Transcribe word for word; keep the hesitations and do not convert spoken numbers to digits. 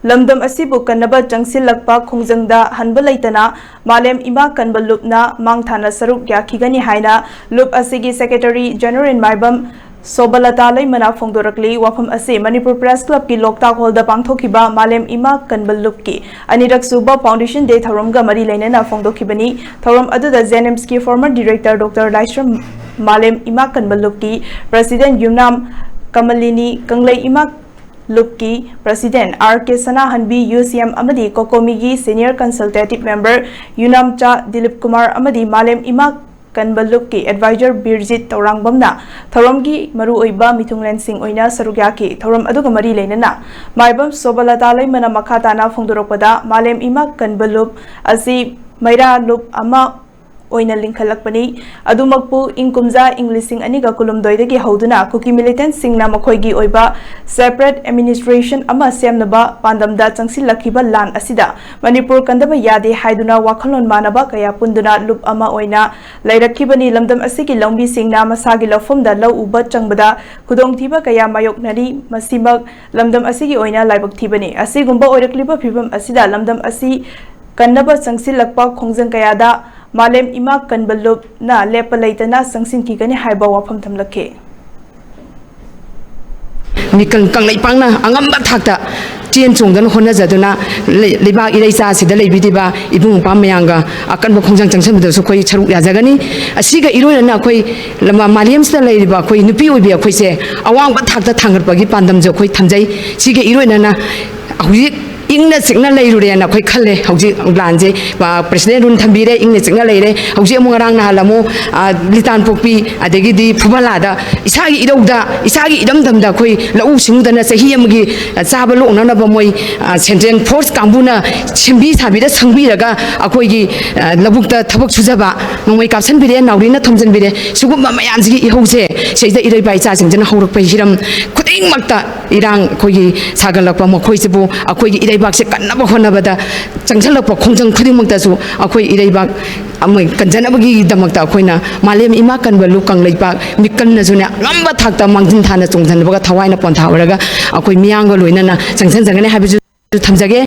ꯂꯝꯗꯝ ꯑꯁꯤꯕꯨ ꯀꯟꯅꯕ ꯆꯪꯁꯤꯜꯂꯛꯄ ꯈꯣꯡꯖꯪꯗ ꯍꯟꯕ ꯂꯩꯇꯅ ꯃꯥꯂꯦꯝ ꯏꯃꯥ ꯀꯟꯕ ꯂꯨꯞꯅ ꯃꯥꯡ ꯊꯥꯅ ꯁꯔꯨꯛ ꯌꯥꯈꯤꯒꯅꯤ ꯍꯥꯏꯅ ꯂꯨꯞ ꯑꯁꯤꯒꯤ Secretary General ꯃꯥꯏꯕꯝ ꯁꯣꯕꯂꯇꯥ ꯂꯩꯃꯅ ꯐꯣꯡꯗꯣꯔꯛꯂꯤ꯫ ꯋꯥꯐꯝ ꯑꯁꯤ ꯃꯅꯤꯄꯨꯔ Press Club ꯀꯤ ꯂꯣꯛꯇꯥꯛ ꯍꯣꯜꯗ ꯄꯥꯡꯊꯣꯛꯈꯤꯕ ꯃꯥꯂꯦꯝ ꯏꯃꯥ ꯀꯟꯕ ꯂꯨꯞꯀꯤ ꯑꯅꯤꯔꯛ ꯁꯨꯕ Foundation Day ꯊꯧꯔꯝꯒ ꯃꯔꯤ ꯂꯩꯅꯅ ꯐꯣꯡꯗꯣꯛꯈꯤꯕꯅꯤ꯫ ꯊꯧꯔꯝ ꯑꯗꯨꯗ JNIMS ꯀꯤ former director Doctor ꯂꯥꯏꯁ꯭ꯔꯝ ꯃꯥꯂꯦꯝ ꯏꯃꯥ ꯀꯟꯕ ꯂꯨꯞꯀꯤ President ꯌꯨꯝꯅꯥꯝ ꯀꯃꯂꯤꯅꯤ, ꯀꯪꯂꯩ ꯏꯃꯥ ꯂꯨꯞꯀꯤ President R K ꯁꯅꯥꯍꯟꯕꯤ, UCM ꯑꯃꯗꯤ COCOMI ꯒꯤ Senior Consultative Member ꯌꯨꯅꯥꯝꯆꯥ Dilip Kumar ꯑꯃꯗꯤ ꯃꯥꯂꯦꯝ ꯏꯃꯥ ꯀꯟꯕ ꯂꯨꯞꯀꯤ Advisor ꯕꯤꯔꯖꯤꯠ ꯇꯧꯔꯥꯡꯕꯝꯅ ꯊꯧꯔꯝꯒꯤ ꯃꯔꯨꯑꯣꯏꯕ ꯃꯤꯊꯨꯡꯂꯦꯟꯁꯤꯡ ꯑꯣꯏꯅ ꯁꯔꯨꯛ ꯌꯥꯈꯤ꯫ ꯊꯧꯔꯝ ꯑꯗꯨꯒ ꯃꯔꯤ ꯂꯩꯅꯅ ꯃꯥꯏꯕꯝ ꯁꯣꯕꯂꯇꯥ ꯂꯩꯃꯅ ꯃꯈꯥ ꯇꯥꯅ ꯐꯣꯡꯗꯣꯔꯛꯄꯗ, ꯃꯥꯂꯦꯝ ꯏꯃꯥ ꯀꯟꯕ ꯂꯨꯞ ꯑꯁꯤ ꯃꯩꯔꯥ ꯂꯨꯞ ꯑꯃ ꯑꯣꯏꯅ ꯂꯤꯡꯈꯠꯂꯛꯄꯅꯤ꯫ ꯑꯗꯨꯃꯛꯄꯨ, ꯏꯪ ꯀꯨꯝꯖꯥ ꯏꯪ ꯂꯤꯁꯤꯡ ꯑꯅꯤꯒ ꯀꯨꯟꯍꯨꯝꯗꯣꯏꯗꯒꯤ ꯍꯧꯗꯨꯅ ꯀꯨꯀꯤ militantꯁꯤꯡꯅ ꯃꯈꯣꯏꯒꯤ ꯑꯣꯏꯕ separate administration ꯑꯃ ꯁꯦꯝꯅꯕ ꯄꯥꯟꯗꯝꯗ ꯆꯪꯁꯤꯜꯂꯛꯈꯤꯕ ꯂꯥꯟ ꯑꯁꯤꯗ ꯃꯅꯤꯄꯨꯔ ꯀꯟꯗꯕ ꯌꯥꯗꯦ ꯍꯥꯏꯗꯨꯅ ꯋꯥꯈꯜꯂꯣꯟ ꯃꯥꯟꯅꯕ ꯀꯌꯥ ꯄꯨꯟꯗꯨꯅ ꯂꯨꯞ ꯑꯃ ꯑꯣꯏꯅ ꯂꯩꯔꯛꯈꯤꯕꯅꯤ꯫ ꯂꯝꯗꯝ ꯑꯁꯤꯒꯤ ꯂꯧꯃꯤꯁꯤꯡꯅ ꯃꯁꯥꯒꯤ ꯂꯧꯐꯝꯗ ꯂꯧ ꯎꯕ ꯆꯪꯕꯗ ꯈꯨꯗꯣꯡꯊꯤꯕ ꯀꯌꯥ ꯃꯥꯌꯣꯛꯅꯔꯤ꯫ ꯃꯁꯤꯃꯛ ꯂꯝꯗꯝ ꯑꯁꯤꯒꯤ ꯑꯣꯏꯅ ꯂꯥꯏꯕꯛ ꯊꯤꯕꯅꯤ꯫ ꯑꯁꯤꯒꯨꯝꯕ ꯑꯣꯏꯔꯛꯂꯤꯕ ꯐꯤꯕꯝ ꯑꯁꯤꯗ ꯂꯝꯗꯝ ꯑꯁꯤ ꯀꯟꯅꯕ ꯆꯪꯁꯤꯜꯂꯛꯄ ꯈꯣꯡꯖꯪ ꯀꯌꯥꯗ ꯃꯥꯂꯦꯝ ꯏꯃꯥ ꯀꯟꯕ ꯂꯨꯞꯅ ꯂꯦꯞꯄ ꯂꯩꯇꯅ ꯆꯪꯁꯤꯟꯈꯤꯒꯅꯤ ꯍꯥꯏꯕ ꯋꯥꯐꯝ ꯊꯝꯂꯛꯈꯤ꯫ ꯃꯤꯀꯪ ꯀꯪꯂꯩꯄꯥꯛꯅ ꯑꯉꯝꯕ ꯊꯥꯛꯇ ꯆꯦꯟ ꯆꯣꯡꯗꯅ ꯍꯣꯠꯅꯖꯗꯨꯅ ꯂꯩ- ꯂꯩꯕꯥꯛ ꯏꯔꯩꯆꯥꯁꯤꯗ ꯂꯩꯕꯤꯔꯤꯕ ꯏꯕꯨꯡ ꯏꯄ꯭ꯋꯥ ꯃꯌꯥꯝꯒ ꯑꯀꯟꯕ ꯈꯣꯡꯖꯪ ꯆꯪꯁꯤꯟꯕꯗꯁꯨ ꯑꯩꯈꯣꯏ ꯁꯔꯨꯛ ꯌꯥꯖꯒꯅꯤ꯫ ꯑꯁꯤꯒ ꯏꯔꯣꯏꯅꯅ ꯑꯩꯈꯣꯏ ꯂꯝ- ꯃꯥꯂꯦꯝꯁꯤꯗ ꯂꯩꯔꯤꯕ ꯑꯩꯈꯣꯏ ꯅꯨꯄꯤ ꯑꯣꯏꯕꯤ ꯑꯩꯈꯣꯏꯁꯦ ꯑꯋꯥꯡꯕ ꯊꯥꯛꯇ ꯊꯥꯡꯒꯠꯄꯒꯤ ꯄꯥꯟꯗꯝꯁꯨ ꯑꯩꯈꯣꯏ ꯊꯝꯖꯩ꯫ ꯁꯤꯒ ꯏꯔꯣꯏꯅꯅ ꯍꯧꯖꯤꯛ ꯏꯪꯅ ꯆꯤꯛꯅ ꯂꯩꯔꯨꯔꯦꯅ ꯑꯩꯈꯣꯏ ꯈꯜꯂꯦ꯫ ꯍꯧꯖꯤꯛ ꯂꯥꯟꯁꯦ ꯄ꯭ꯔꯦꯁꯤꯗꯦꯟ ꯔꯨꯜ ꯊꯝꯕꯤꯔꯦ, ꯏꯪꯅ ꯆꯤꯛꯅ ꯂꯩꯔꯦ꯫ ꯍꯧꯖꯤꯛ ꯑꯃꯨꯛ ꯉꯔꯥꯡ ꯅꯍꯥꯟ ꯑꯃꯨꯛ ꯂꯤꯇꯥꯟꯄꯣꯛꯄꯤ ꯑꯗꯒꯤꯗꯤ ꯐꯨꯕꯂꯥꯗ ꯏꯁꯥꯒꯤ ꯏꯔꯧꯗ ꯏꯁꯥꯒꯤ ꯏꯔꯝꯗꯝꯗ ꯑꯩꯈꯣꯏ ꯂꯧꯎ ꯁꯤꯡꯎꯗꯅ ꯆꯍꯤ ꯑꯃꯒꯤ ꯆꯥꯕ ꯂꯣꯛꯅꯅꯕ ꯃꯣꯏ ꯁꯦꯟꯇ꯭ꯔꯦꯜ ꯐꯣꯔꯁ ꯀꯥꯡꯕꯨꯅ ꯁꯦꯝꯕꯤ ꯁꯥꯕꯤꯗ ꯁꯪꯕꯤꯔꯒ ꯑꯩꯈꯣꯏꯒꯤ ꯂꯧꯕꯨꯛꯇ ꯊꯕꯛ ꯁꯨꯖꯕ ꯅꯣꯡꯃꯩ ꯀꯥꯞꯁꯤꯟꯕꯤꯔꯦ, ꯅꯥꯎꯔꯤꯅ ꯊꯣꯝꯖꯤꯟꯕꯤꯔꯦ꯫ ꯁꯤꯒꯨꯝꯕ ꯃꯌꯥꯝꯁꯤꯒꯤ ꯏꯍꯧꯁꯦ ꯁꯤꯗꯩꯗ ꯏꯔꯩꯕꯥꯛ ꯏꯆꯥꯁꯤꯡꯁꯤꯅ ꯍꯧꯔꯛꯄ ꯍꯤꯔꯝ ꯈꯨꯗꯤꯡꯃꯛꯇ ꯏꯔꯥꯡ ꯑꯩꯈꯣꯏꯒꯤ ꯁꯥꯒꯠꯂꯛꯄ ꯃꯈꯣꯏꯁꯤꯕꯨ ꯑꯩꯈꯣꯏꯒꯤ ꯏꯔꯩꯕꯥꯛꯁꯦ ꯀꯟꯅꯕ ꯍꯣꯠꯅꯕꯗ ꯆꯪꯁꯤꯜꯂꯛꯄ ꯈꯣꯡꯖꯪ ꯈꯨꯗꯤꯡꯃꯛꯇꯁꯨ ꯑꯩꯈꯣꯏ ꯏꯔꯩꯕꯥꯛ ꯑꯃ ꯀꯟꯖꯅꯕꯒꯤꯗꯃꯛꯇ ꯑꯩꯈꯣꯏꯅ ꯃꯥꯂꯦꯝ ꯏꯃꯥ ꯀꯟꯕ ꯂꯨꯞ ꯀꯪꯂꯩꯄꯥꯛ ꯃꯤꯀꯟꯅꯁꯨꯅꯦ ꯑꯉꯝꯕ ꯊꯥꯛꯇ ꯃꯥꯡꯖꯤꯟ ꯊꯥꯅ ꯆꯣꯡꯁꯤꯟꯕꯒ ꯊꯋꯥꯏꯅ ꯄꯣꯟꯊꯥ ꯑꯣꯏꯔꯒ ꯑꯩꯈꯣꯏ ꯃꯤꯌꯥꯝꯒ ꯂꯣꯏꯅꯅ ꯆꯪꯁꯤꯟꯖꯒꯅꯤ ꯍꯥꯏꯕꯁꯨ ꯊꯝꯖꯒꯦ꯫